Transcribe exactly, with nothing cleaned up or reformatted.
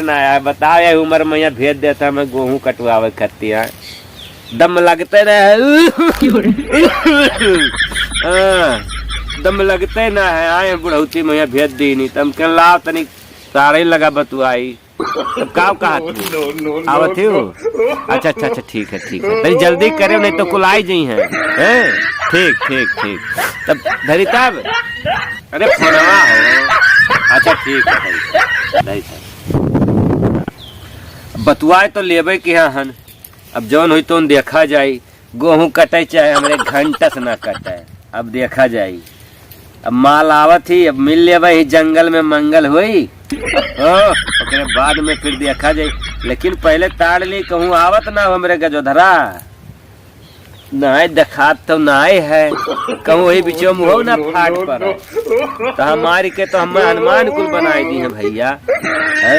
ना है, बताओ, ये उम्र में यहाँ भेज देता, मैं गेहूं कटवावे खतिया। दम लगते ना है। हाँ, दम लगते ना है, आए बुढ़ौती में यहाँ भेज दी नहीं, तम के लाओ तनी सारे लगा बतुआई। अब का कहा तू? No, no, no, आवत ही हो? No। अच्छा, अच्छा, अच्छा, ठीक है, ठीक है। तनी जल्दी करे, नहीं तो कुल आई जाई हैं। हैं? ठीक, ठीक, ठीक। तब धरी तब? अरे, फोनवा हो। अच्छा, ठीक है, धरी, धरी तब। बतुआए तो लेबे के यहाँ हन। अब जौन होई तौन देखा जाई। गेहूं कटे चाहे हमरे घंटा से ना कटे, अब देखा जाई। अब माल आवत ही, अब मिल लेबे ही जंगल में मंगल होई। हो, ओकरे बाद में फिर देखा जाई। लेकिन पहले ताड़ ली, कहूँ आवत ना हो हमरे गजोधरा। नाय देखात तो नाय है, कहूँ वही बिचो मुँह ना फाट पड़े। तो हमारी के तो हम हनुमान कुल बनाई दी हैं भैया। हैं?